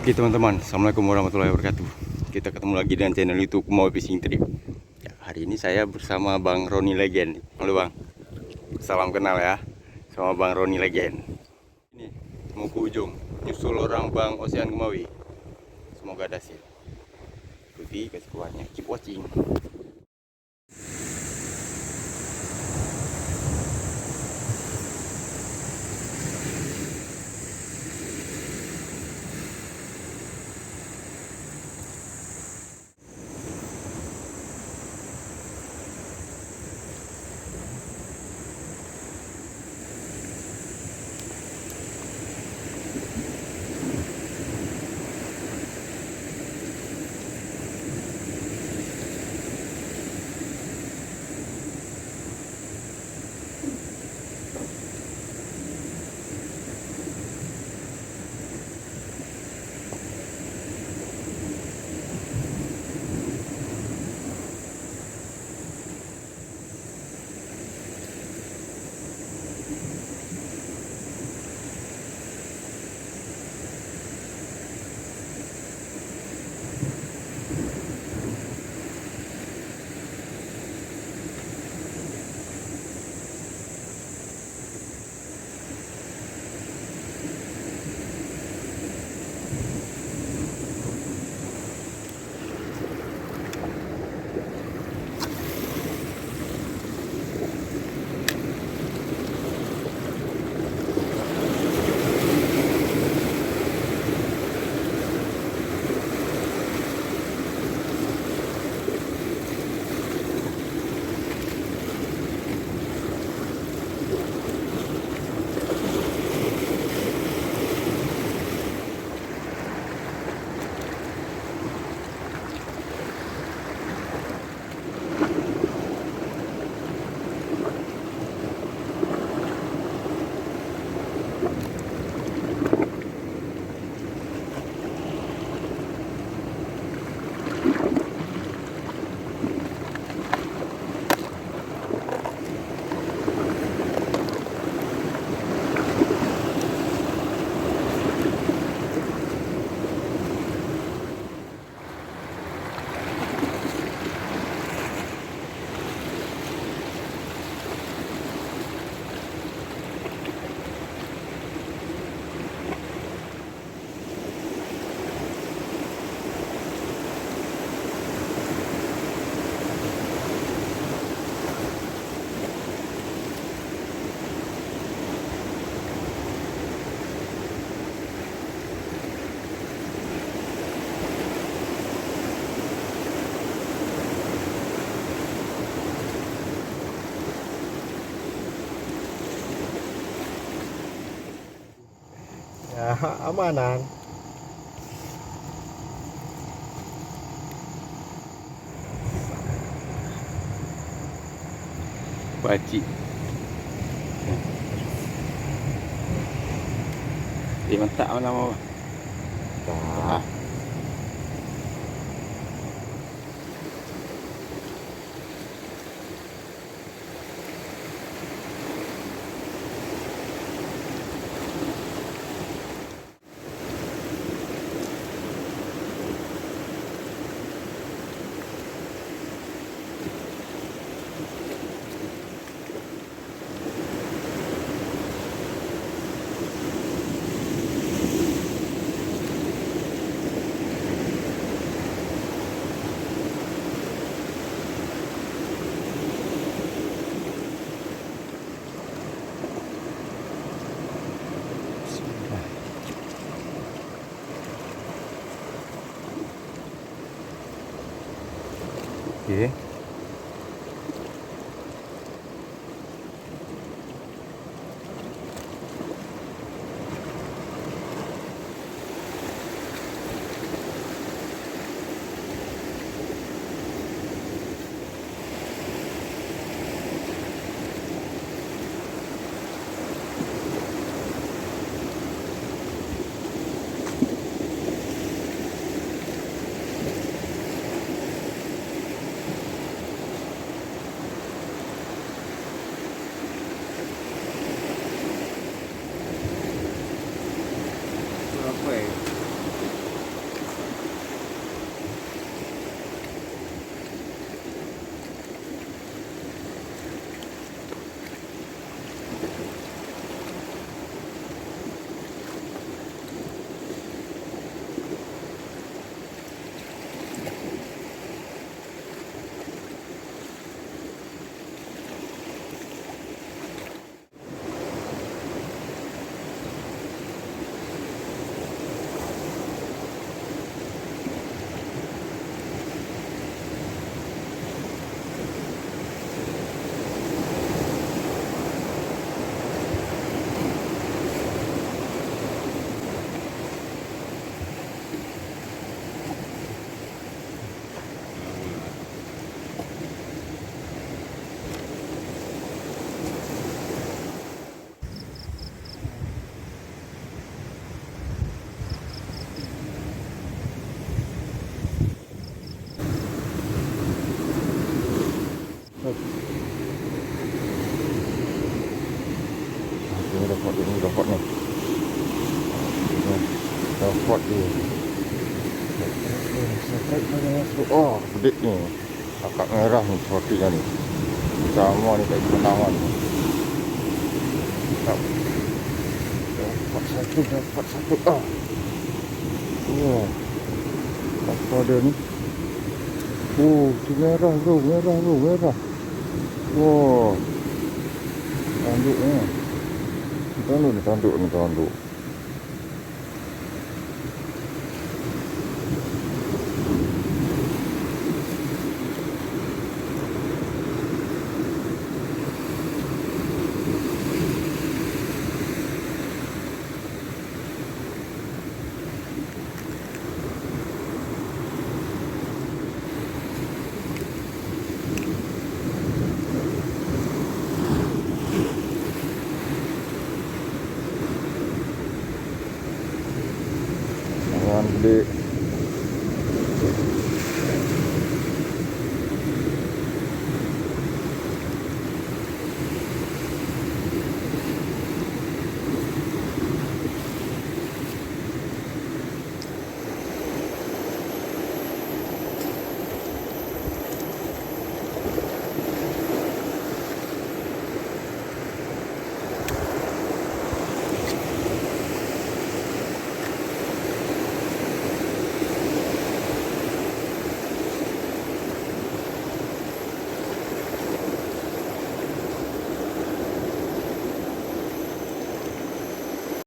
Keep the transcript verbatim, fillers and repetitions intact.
Oke teman-teman, assalamualaikum warahmatullahi wabarakatuh. Kita ketemu lagi dengan channel YouTube Kemau Fishing Trip. Ya, hari ini saya bersama Bang Roni Legend. Halo Bang, salam kenal ya, sama Bang Roni Legend. Ini mau ke ujung, nyusul orang Bang Ocean Kemawi. Semoga ada hasil. Ikuti, kasih kuatnya, keep watching. Ya, amanan. Pakcik. Eh, mantap mana mau? Dah. Oke. Oh, pedek ni. Akak merah ni, seperti ni. Sama ni, kayak menangan. Tak. Dapat satu, dapat satu. Ah. Wah. Apa dia ni? Oh, tu merah, bro. Merah, bro. Merah. Wah. Tanduk ni. Tanduk ni, tanduk ni, tanduk. Jangan gede.